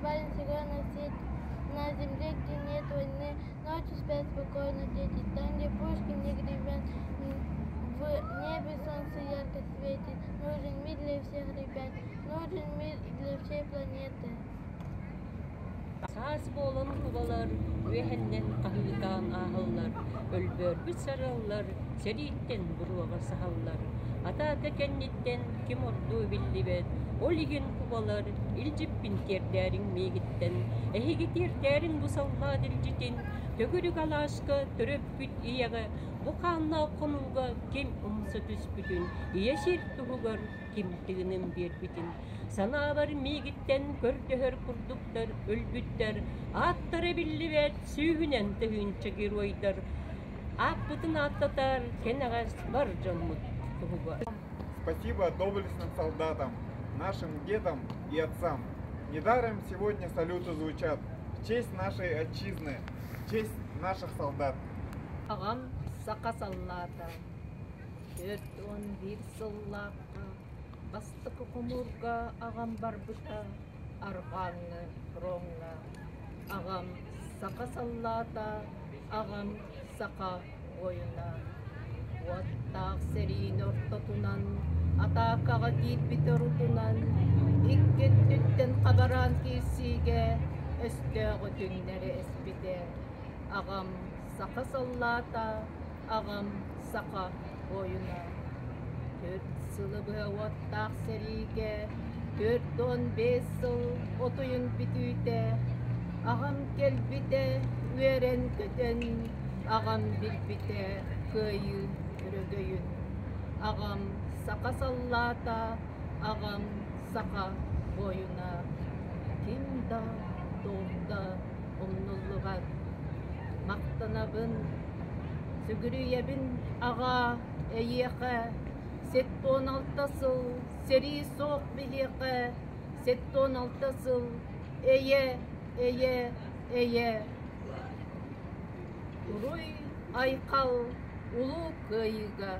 Барин всего на свете, на земле, где нет войны, ночью спят спокойно дети, там, где пушки не гремят, в небе солнце ярко светит, нужен мир для всех ребят, нужен мир для всей планеты. Саас буолан кубалар үөһэннэн хаһыытаан ааһаллар, өлбөөрбүт сарыаллар сэрииттэн буруоҕа саһаллар. Атаака кэнниттэн ким ордуо биллибэт, ол иһин кубалар илдьиппин тиэрдээриҥ миигиттэн, эһиги тиэрдээриҥ бу саллаат илдьитин, төгүрүк алааска төрөппүт ийэҕэ бу хааннаах хонууга ким умса түспүтүн, ийэ сир туһугар ким тыынын биэрбитин Санаабар миигиттэн көрдөһөр курдуктар өлбүттэр, ааттара биллибэт сүүһүнэн тыһыынча геройдар ааппытын ааттатар кэнэҕэс бар дьоммут туһугар. Спасибо доблестным солдатам, нашим дедам и отцам. Недаром сегодня салюты звучат в честь нашей отчизны, в честь наших солдат. Аҕам саха саллаата 41 сыллаахха Бастакы хомуурга аҕам барбыта, арҕааҥҥы фроҥҥа. Аҕам саха саллаата, аҕам саха буойуна. Уоттаах сэриини ортотунан, атаакаҕа киирбит орутунан, икки өттүттэн хабараан киирсиигэ өстөөҕү түҥнэри эспитэ. Аҕам саха саллаата, аҕам саха буойуна. Төрт сылы быһа уоттаах сэриигэ 45 сыл отуйун бүтүүтэ аҕам кэлбитэ үөрэн-көтөн, аҕам билбитэ кыайыы өрөгөйүн. Аҕам саха саллаата, аҕам саха буойуна. Ким да, туох да умнуллубат. Махтанабын, сүгүрүйэбин аҕаа эйиэхэ 76 сыл сэрии суох биһиэхэ 76 сыл эйэ, эйэ, эйэ. Уруй айхал улуу кыайыыга!